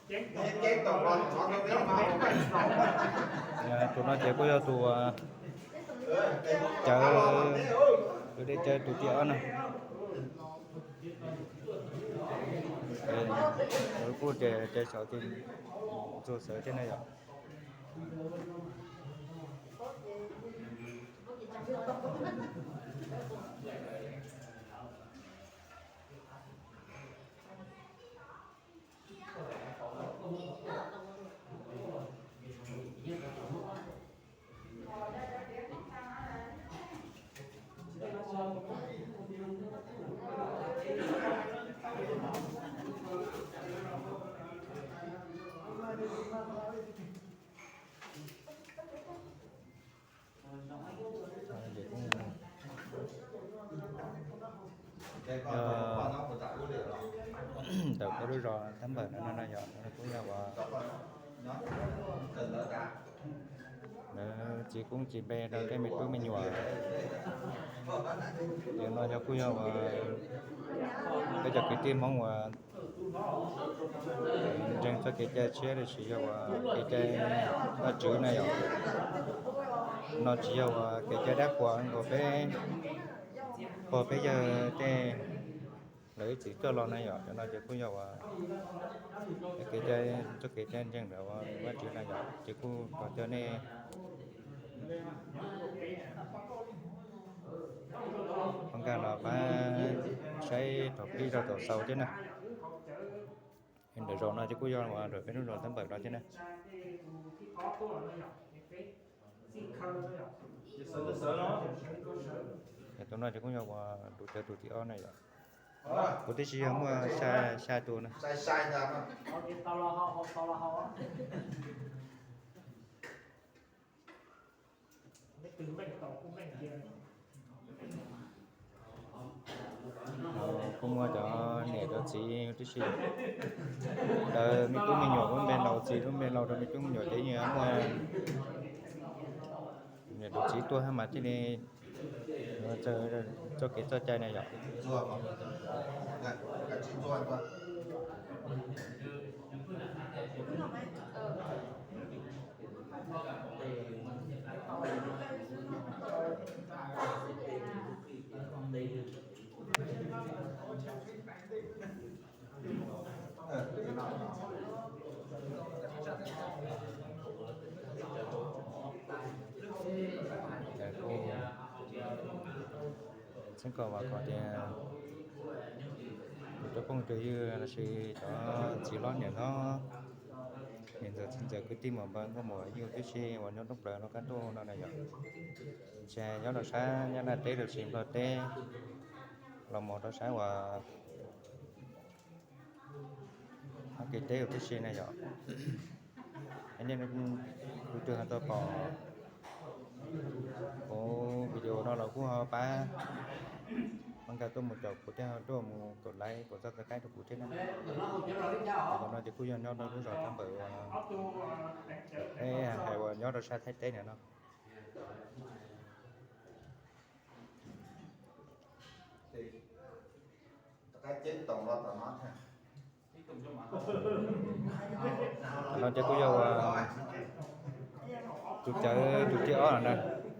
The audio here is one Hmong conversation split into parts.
Tus no ces kuj yog tus cawv, tus dej cawv tus thib ob na. Kuj ces cawv xyov ces ntxuag xyov thiab na yom. Ntawm peb lub zos Thab Npawm no no yog, kuj yog uas lawv txiv koob txiv npe rau tej me tub me nyuam. Yog no yog kuj yog uas peb cov kwv tij Hmoob uas ntseeg txoj kev cai tshiab los sis yog uas kev cai Vajtswv na yom. No tsis yog uas kev cai dab qhuas nkaus peb pog peb yawg tej lawv ib txwm coj los na yom. Cov no ces kuj yog uas kev cai, txoj kev cai ntseeg ntawm Vajtswv na yom. Ces kuj kom cov nej qhov nkag los pab saib thaum pib rau thaum xaus thiab na. Ntawm zaum no ces kuj yog uas ntawm peb lub zos Thab Npawm no thiab na. Tus no ces kuj yog uas tus cawv tus thib ob na yom. Kuv twb tsis yog muaj xya tus na. Kuj muaj cov niam cov txiv tib si, lawv me tub me nyuam lub npe laus, txiv lub npe laus rau me tub me nyuam ces yeej muaj niam tus txiv tuaj hab mas thiaj li txoj kev txoj cai na yom. Txheeb kom vam khom tias kuv cov phooj cov ywg los sis cov txiv hlob niam hlob, niam ntxawm txiv ntxawm kwv tij muam npawg nkauj muam yug tib si uas nyob thoob plaws lub qab ntuj no na yom. Ntshe nyob rau sab Nyab Laj teb los sis Nplog teb los mus rau sab uas Hab Kiv teb tib si na yom. Nej leej twg ho tau pom kuv video no los kuj ho pab, pab nkag tuaj mus caum kuv thiab ho tuaj mus kaum like kaum subscribe rau kuv thiab na. Ntawm no ces kuj yog nyob rau lub zos Thab Npawm uas peb hais uas nyob rau sab Thaib teb na no. No ces kuj yog tus cawv tus thib ob no na.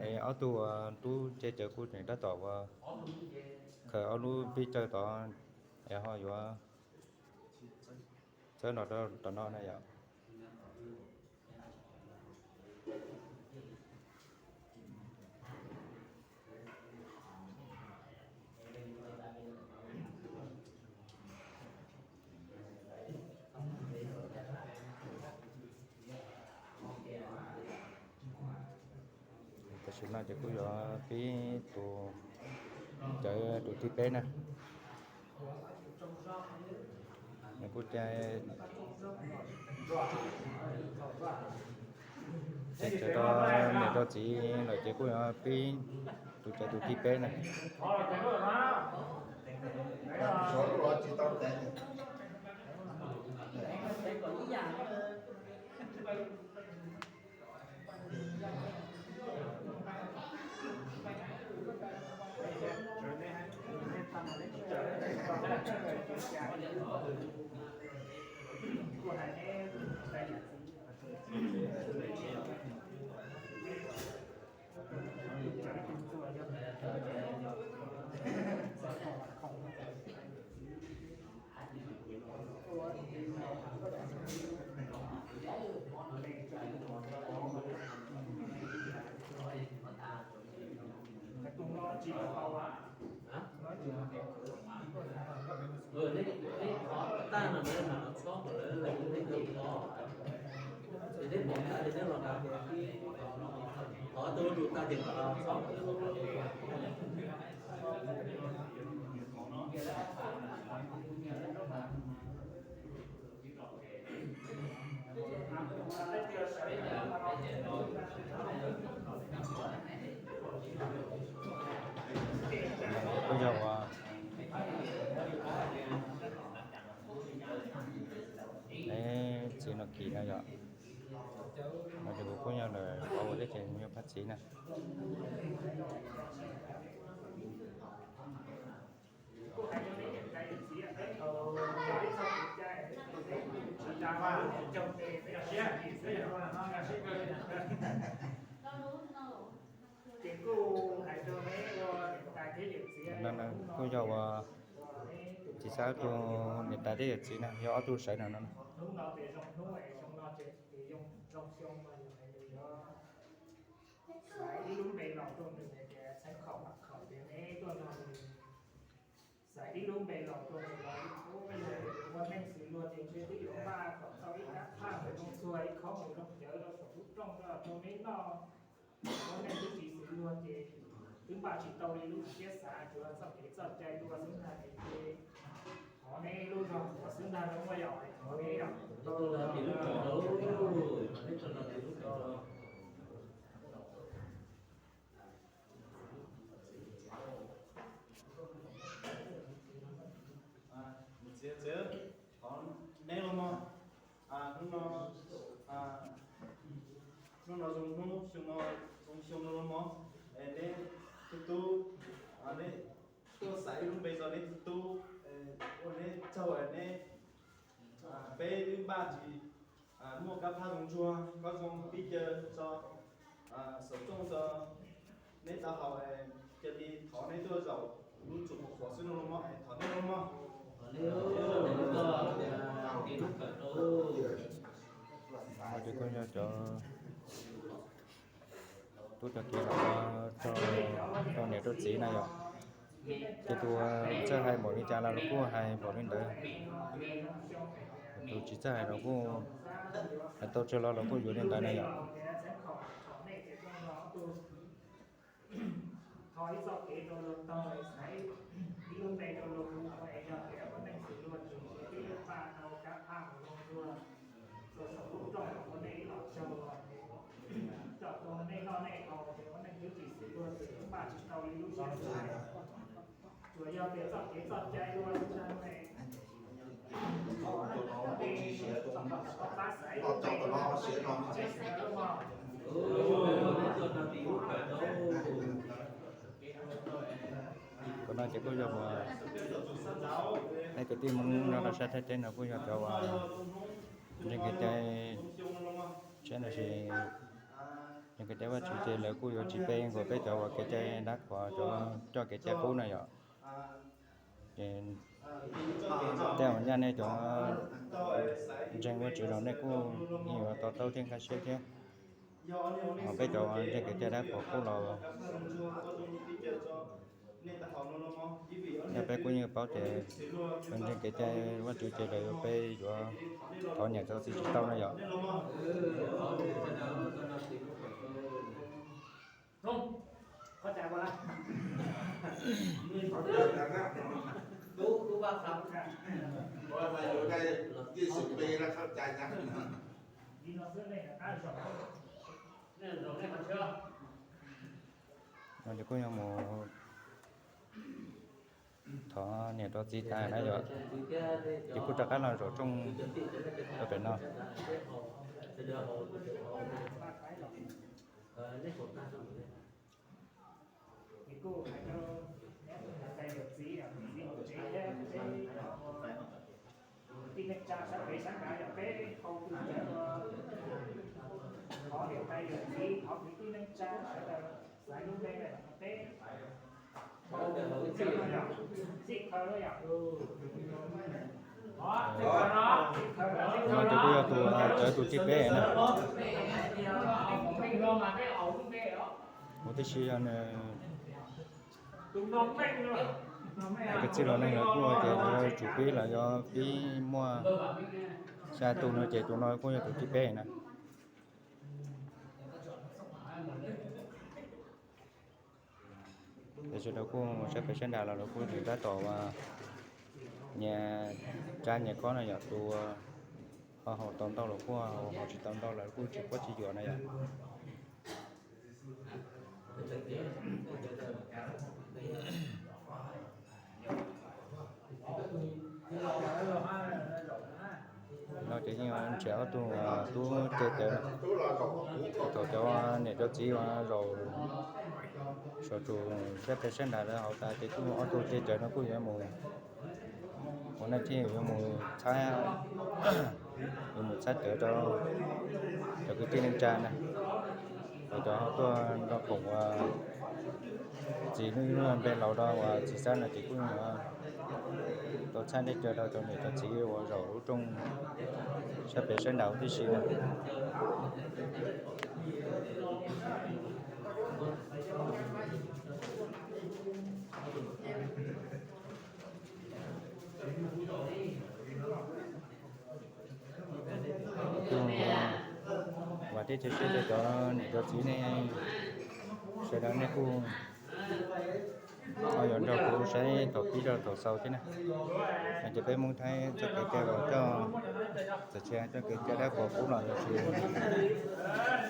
Es ob tug uas tub ces cawv kuj tseem tab tom uas khaws ob lub pib cawv tod es ho yuav txawb no rau tom no na yom. Tam sim no ces kuj yuav pib tus cawv tus thib peb na. Nws kuj cawv rau niam rau txiv lawm ces kuj yuav pib tus cawv tus thib peb na. Kuj yog uas txiv no kim na yom. No ces kuv kuj yog lawm qhov uas teb ces kuv yog phab txiv na. Kuj yog uas txiv xav tus niam tais thiab yawm txiv na, yog ob tug sawv no no. Xaiv ib lub npe los rau nws tias txheeb khaum mam khaum tias neb tuaj no, xaiv ib lub npe los rau nws los ua neej xws luag ces ntshe twb yuav npaj kom tau ib rab phaj mus zoo txuag ib khob mus zoo cawv rau saum lub rooj rau neb noj. Ua neej twb tsis xws luag ces twb npaj tsis tau li lub siab xav, tsuas txoj kev txoj cai dua xwb ntag ces thov neb lub zog xwb ntag, zoo muaj yom, thov neb yom. Txiv, thov neb los mog. Hnub no, hnub no zoo hnub, xyoo no zoo xyoo no los mog. Es neb tus tub, neb tuaj xaiv ib lub npe rau neb tus tub, ua neb tsaug neb, peb twb npaj tsis muaj kab phaj zoo ntsuag, kab zoo pib caw tso, xov tooj tso, neb tau haus, cia li thov neb tuaj zaum lub txus qhuav xwb no los mog, es thov neb los mog. Ces kuj yog cov tub cov kiv los rau niam rau txiv na yom. Ces tus txawj hais npaum li cas los los kuj hais npaum li ntawd, tus tsis txawj hais los kuj hais tau tsawg los los kuj yuav li ntawd na yom. Thov ib txoj kev rau luag taug, xaiv ib lub npe rau luag hu, es yog tias ua neej xws luag ces twb yuav npaj tau kab phaj mus zoo luag txog saum lub rooj ua nej ib los tsaug, coj tuaj nej noj nej haus, ua neej twb tsis xws luag ces npaj tsis tau li lub siab xav. Tsuas yog tias txoj kev txoj cai dua xwb ntag. Qhov no ces kuj yog uas nej kwv tij Hmoob nyob rau sab Thaib teb no kuj yog cov uas ntseeg kev cai, saib no sis ntseeg kev cai Vajtswv ces lawv kuj yuav tsis pe nkaus peb cov uas kev cai dab qhuas, cov coj kev cai qub na yom. Ces tej uas nyaj nej cov ntseeg Vajtswv los nej kuj yeej yuav to taub thiab nkag siab thiab. Ho peb cov ntseeg kev cai dab qhuas qub los yog peb kuj yeej paub tias tus ntseeg kev cai Vajtswv ces lawv yuav pe yuav thov niam thov txiv tsis tau na yom. No ces kuj yog mus thov niam thov txiv tas na yom, ces kuj rov qab los zaum rooj rau pem no. Ces kuj hais rau niam tais yawm txiv, yawm txiv hauv tsev thiab peb kwv tij neej tsa sawv daws sab nraud yog peb hau tus cawv ua, thov niam tais yawm txiv, thov kwv tij neej tsa sawv daws xaiv lub npe los peb txij khaws los yom. Ces kuj yog tus cawv tus thib peb na. Ua tib si yog nws, tus txij los neeg lawv kuj ua ces lawv tsum pib los yuav pib muaj xya tus no ces tus no kuj yog tus thib peb na. Ces sawv daws kuj saib pem saib nrad los lawv kuj tseem tab tom nyias tsab nyias kob no yom, tus ho haus tau ntau los kuj haus, haus tsis tau ntau los kuj tsis quaj tsis yuam na yom. No ces yeej nrhiav ob tug tub cai cawv, thaum cov niam cov txiv zaum saum tsum saib pem saib nrad lawv haus tas ces kuj ob tug cai cawv no kuj yuav mus, ua nej thiaj yuav mus txhab, yuav mus txhab cawv rau cov kwv tij neej tsa na, rau cov tuaj nrog koom ua txiv lub npe laus rau uas txiv Xab no ces kuj yuav tau txhab teb cawv rau cov niam cov txiv uas zaum lub rooj sab pem sab nraud tib si na. Kuj vam thiab cia siab tias cov niam cov txiv nej sawv daws nej kuj ho yuav nrog kuv saib thaum pib rau thaum xaus thiab na. Ces peb Hmoob Thaib txoj kev cai uas coj, txawm tsis hais txoj kev cai dab qhuas qub los tsis,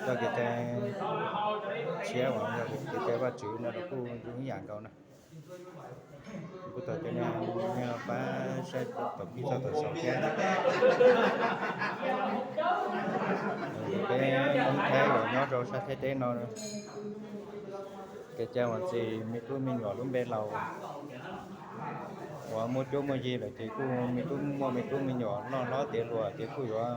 txoj kev cai tshiab uas yog kev cai Vajtswv no los kuj zoo ib yam nkaus na. Kuj thov cov niam pab saib thaum pib txog thaum xaus thiab. Peb Hmoob Thaib uas nyob rau sab Thaib teb no, kev cai uas txis me tub me nyuam lub npe laus uas muaj cuab muaj yig lawm ces kuj me tub, muaj me tub me nyuam loj hlob tiav hluas ces kuj yuav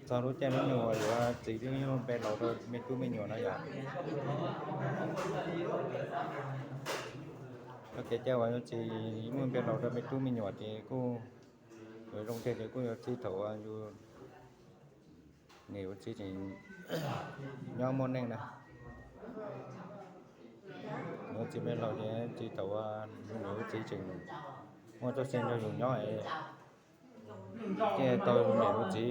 txog lub caij lub nyoog uas yuav txis lub npe laus rau me tub me nyuam no yom. Txoj kev cai uas yuav txis lub npe laus rau me tub me nyuam ces kuj yuav zoo tiag ces kuj yuav txij thaum uas yus niam yus txiv tseem nyob muaj neej na. Yuav txis npe laus ces txij thaum uas yus niam yus txiv tseem muaj txoj sia nrog yus nyob, thiaj tau yus niam yus txiv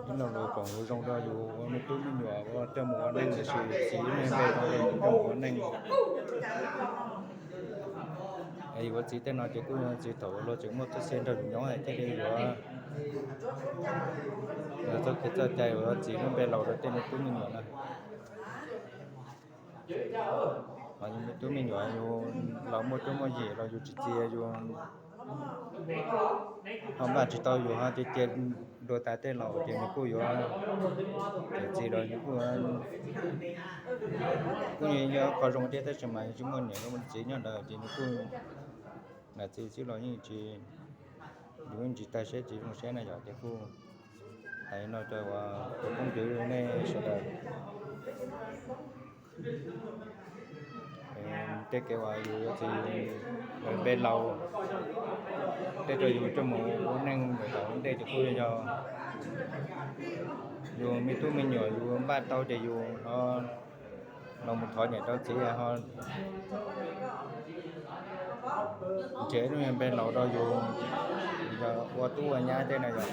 ib lo lus koom lus zoo rau yus ua me tub me nyuam ua coj mus ua neej, tiam sis txiv me npe no yus coj mus ua neej. Es yuav txis tej no ces kuj yuav txis thaum luag tseem muaj txoj sia nrog yus nyob thiaj li yuav, yuav txoj kev txoj cai uas yuav txis lub npe laus rau tej me tub me nyuam na. Ho yus me tub me nyuam yus los muaj cuab muaj yig los yus tsis txiv yus ho npaj tsis tau yus ho cia cia dua tas tej laus ces nws kuj yuav txiv los nws kuj, kuj yog qhov zoo thiab tab sis mas yus tsis muaj niam muaj txiv nyob ntawd ces nws kuj, niam txiv xwb los yeej tsis, yus yeej tsis tag siab tsis zoo siab na yom. Ces kuj hais no rau uas tus phooj ywg nej sawv daws, tej kev uas yus yuav txis npe laus tej rau yus coj mus ua neej ntawm tom ntej ces kuj yog yus me tub me nyuam yus npaj tau ces yus ho los mus thov niam thov txiv ho nrhiav lub npe laus rau yus, yog ua tub ua nyab tej na yom.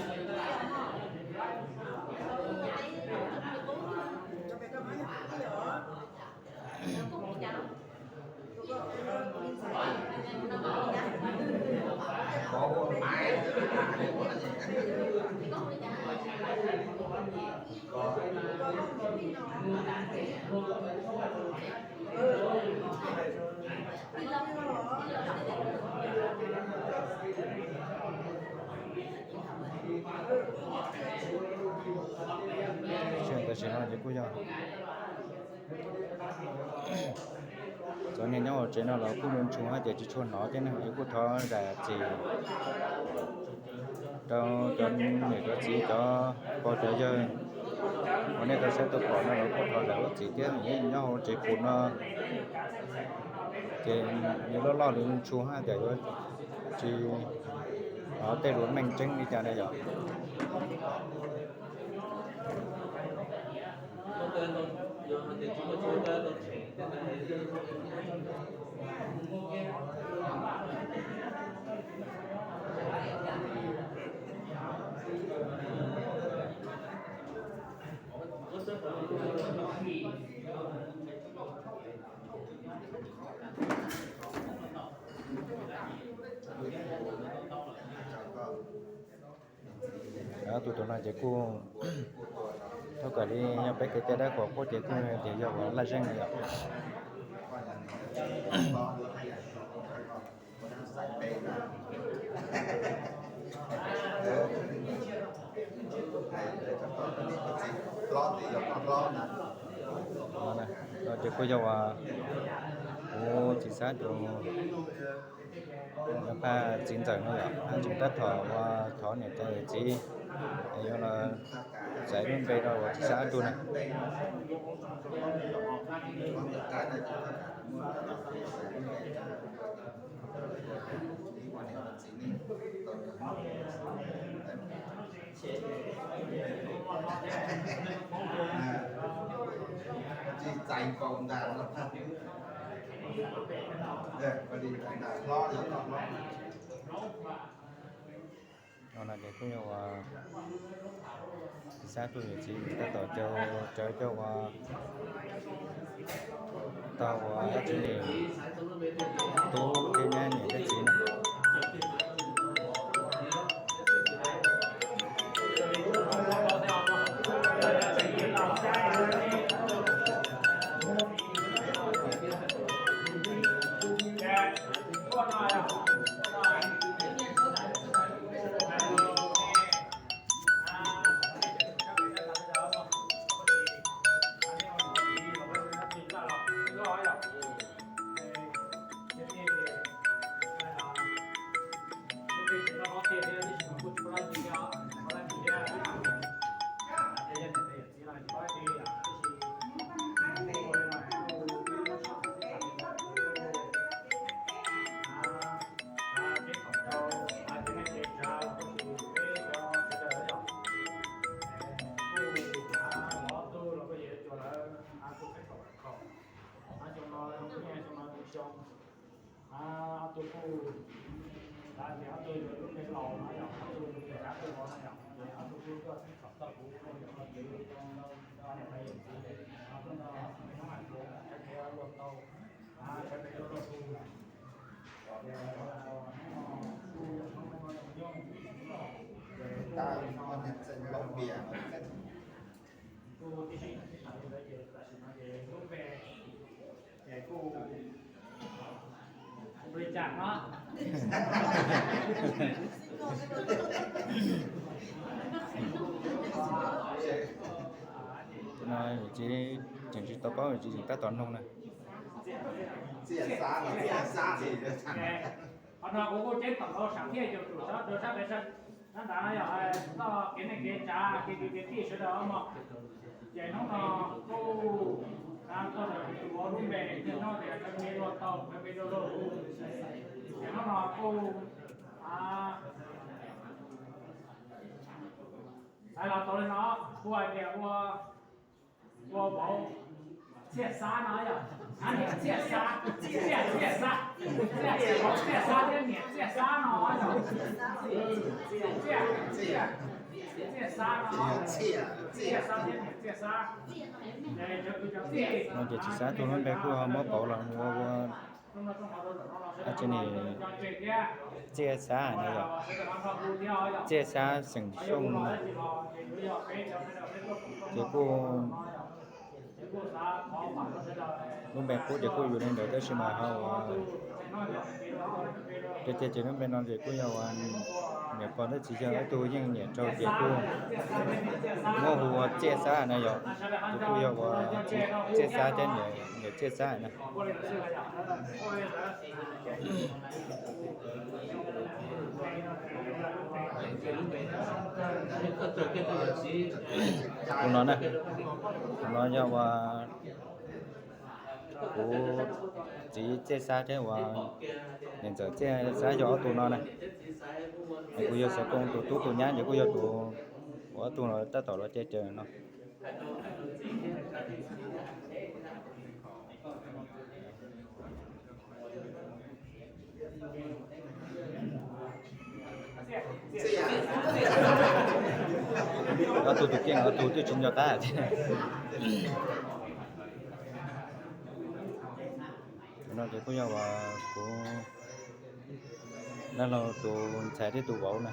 Tam sim no ces kuj yog cov niag nyob hauv tsev no los kuj ntshaw hab ces tsis tshua hnov thiab ne, es kuj thov zam txim rau cov niam cov txiv cov pog cov yawg uas nej tau saib tau pom no los kuj thov zam lub txim thiab. Nyob hauv tsev pum no ces nws loj loj li ntshaw hab ces yuav tsis hnov tej lus meej tseeb li cas na yom. Tus tus no ces kuj thaum kawg li yog peb kev cai dab qhuas Hmoob ces kuj tias yog uas laj zeej li yom. No ces kuj yog uas kuv txiv Xab tus, phaj txiv ntxawm no yom, phaj tseem tab tom uas thov niam tais txiv yuav los txais lub npe rau uas txiv Xab ob tug na. Tsis txais nkaus ntag. No ces kuj yog uas txiv Xab tus niam txiv tab tom caw cov uas tau uas dab tsi ne, tub thiab nyab niam thiab txiv no. No tseem tsis tau paub, tseem tab tom noog na. Qhov no kuv kuj ceeb toom rau sam thiaj yus tsum sab rau sab pem sab ntawd no yog txoj kev neej kev tsav kev kwv kev tij sawv daws mog. Ces hnub no kuj tuaj tus ua lub npe niaj hnub tias cov me luag tau cov me luag luag. Ces hnub no kuj xaiv los tau li no, kuj hais tias ua, ua vauv Txiaj Xab no yog, niam Txiaj Xab, Txiaj, Txiaj Xab, vauv Txiaj Xab thiab niam Txiaj Xab no yog, Txiaj, Txiaj, Txiaj Xab no, Txiaj Xab thiab niam Txiaj Xab. No ces txiv Xab tus lub npe kuj muab pauv los ua ua dab tsi ne, Txiaj Xab no yog, Txiaj Xab xeem Xyooj no. Ces kuj lub npe qub ces kuj yus li ntawd tab sis mas ho ua, ces ces lub npe no ces kuj yog uas niam pog thiab txiv yawg ob tug yeej nyiam rau ces kuj muab hu ua Txiaj Xab na yog, ces kuj yog uas Txiaj Xab thiab niam Txiaj Xab na. Tus no na, tus no yog uas kuv txiv Txiaj Xab thiab uas niam ntxawm Txiaj Xab yog ob tug no na. Es kuv yog xeem Koob tus tub tus nyab ces kuj yog tus uas ob tug no tab tom los caij caw no. Ob tug tus kiej ob tug twb tsis nco qab thiab. No ces kuj yog uas kuv dab laug tus ntxhais thiab tus vauv na.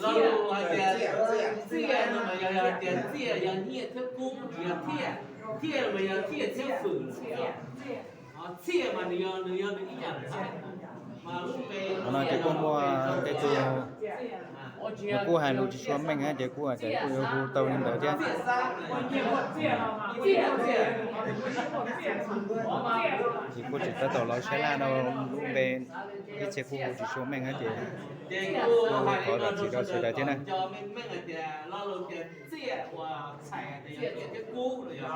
Lo lus hais tias txiaj no mas yog, yog tias txiaj yog nyiaj thiab kub, tsis yog thiaj. Thiaj mas yog thiaj thiab fwm lawm. Txiaj mas nws yog, nws yog nws ib yam ntxhais. Mas lub npe no ces kuj muaj tej tug, nws kuj hais lus tsis tshua meej ces kuj hais tias kuj yuav hu tau li ntawd thiab. Ces kuj tseem tab tom los sab laj rau lub npe, ib txhia kuj hu tsis tshua meej thiab ces kuj thov zam txim rau sawv daws thiab na. Txiaj uas txhais tias yog txiaj thiab kub los yog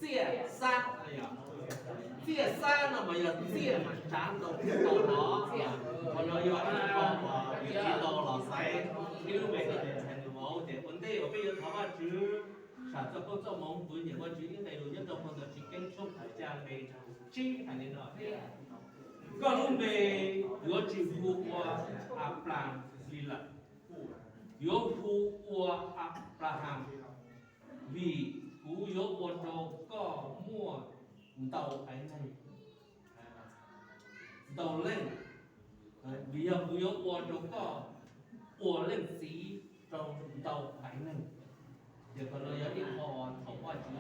txiaj xab los yog txiaj xab no mas yog txiaj mas tsav ntau tau los, qhov no yog ib qho uas yus tsis tau los xaiv ib lub npe no ces hais nws vauv ces ua ntej uas peb yuav thov Vajtswv sam txoj koob txoj hmoov, kuv nyiam Vajtswv ib nqe lus nyob rau phau ntawv Tsis Keeb tshooj kaum xya nqe tsib hais li no tias, koj lub npe yuav tsis hu ua Aplas li lawm, yuav hu ua Aplahas, vim kuv yuav ua rau koj muaj ntau haiv neeg, ntau leej, vim yog kuv yuav ua rau koj ua leej txiv rau ntau haiv neeg. Ces qhov no yog ib qho thaum Vajtswv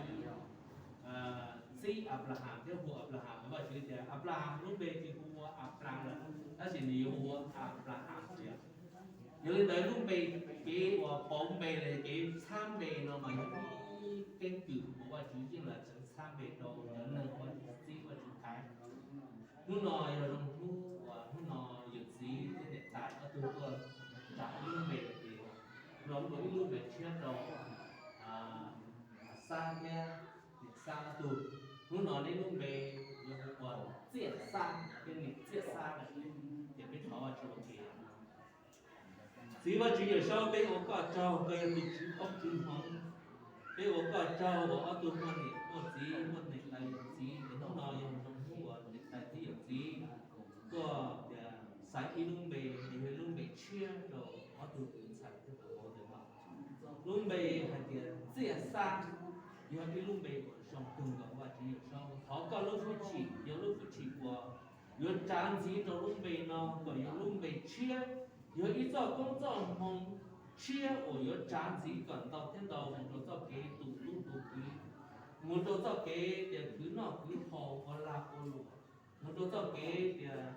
txib Aplahas thiab hu Aplahas, Vajtswv tias Aplahas lub npe tsis hu ua Aplas lawm, tab sis nws yuav hu ua Aplahas li. Yog li ntawd lub npe, kev uas pauv npe los kev txhab npe no mas yog ib keeb kwm uas Vajtswv yeej los txhab npe rau cov neeg uas txib Vajtswv thaiv. Hnub no yog zoo hnub uas hnub no yawm txiv thiab niam tais ob tug tuaj tsa ib lub npe ces los ua ib lub npe tshiab rau Xab thiab niam Xab ob tug. Hnub no neb lub npe yuav hu ua Txiaj Xab thiab niam Txiaj Xab lawm, ces peb thov Vajtswv ua ke. Txiv Vajtswv Yawmsaub, peb ua koj tsaug, koj yog tus tswv koob tswv hmoov. Peb ua koj tsaug uas ob tug muaj niam muaj txiv, muaj niam tais yawm txiv, es hnub no yog zoo hnub uas niam tais thiab yawm txiv tuaj tias xaiv ib lub npe, es yog ib lub npe tshiab rau ob tug tus ntxhais thiab tus vauv ntawm no. Lub npe hais tias Txiaj Xab, yog ib lub npe uas zoo kawg nkaus Vajtswv Yawmsaub. Thov koj lub hwj chim yog lub hwj chim uas yuav tsav ntxiv rau lub npe no kom yog lub npe tshiab, yog ib txoj koob txoj hmoov tshiab uas yuav tsav ntxiv kom ntau thiab ntau mus rau txoj kev tu tub tu kiv, mus rau txoj kev tias khwv noj khwv haus, ua lag ua luam, mus rau txoj kev tias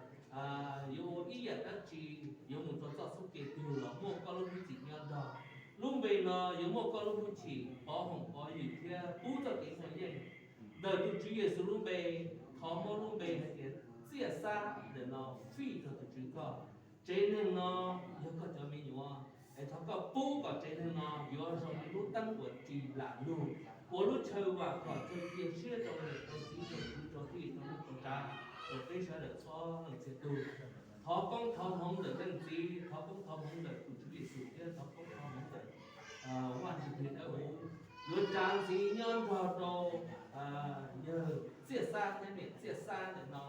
yuav ua ib yam dab tsi, yuav mus rau txoj xub kev twg los muaj koj lub hwj chim nyob nrog. Lub npe no yuav muaj koj lub hwj chim pov hoom pov ywm thiab pub txoj kev muaj yeej. Ntawm tus Tswv Yexus lub npe, thov muab lub npe hais tias Txiaj Xab ntawm no fij rau tus Tswv koj. Tsev neeg no yog koj cov me nyuam, es thov koj pub kom tsev neeg no yuav zoo li lub teeb uas ris lam lug, ua lub chaw vam kom chaw cia siab rau niam rau txiv rau kwv rau tij rau neej rau tsav rau peb sawv daws txhua leej txhia tug. Thov koob thov hmoov ntawm Leej Txiv, thov koob thov hmoov ntawm tus Tswv Yexus thiab thov koob thov hmoov ntawm Vaj Ntsuj Plig Dawb Huv yuav tsav ntxiv nyob nrog rau yawg Txiaj Xab thiab niam Txiaj Xab ntawm no,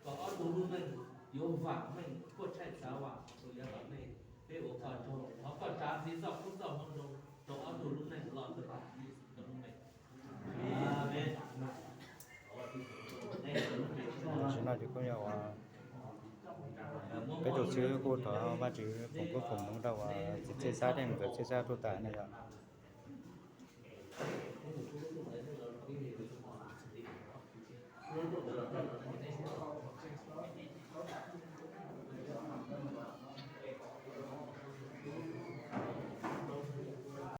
kom ob tug lub neej yuav vam meej, kuaj tshaij txav vam rau yav tom ntej. Peb ua koj tsaug, thov koj tsav ntxiv txoj koob txoj hmoov zoo rau ob tug lub neej los ntawm Vaj Ntsuj Plig Dawb Huv lub npe. Tam sim no ces kuj yog peb tus xib hwb kuj thov Vajtswv foom koob foom hmoov rau txiv Txiaj Xab thiab nkawd Txiaj Xab tuaj tas no yog.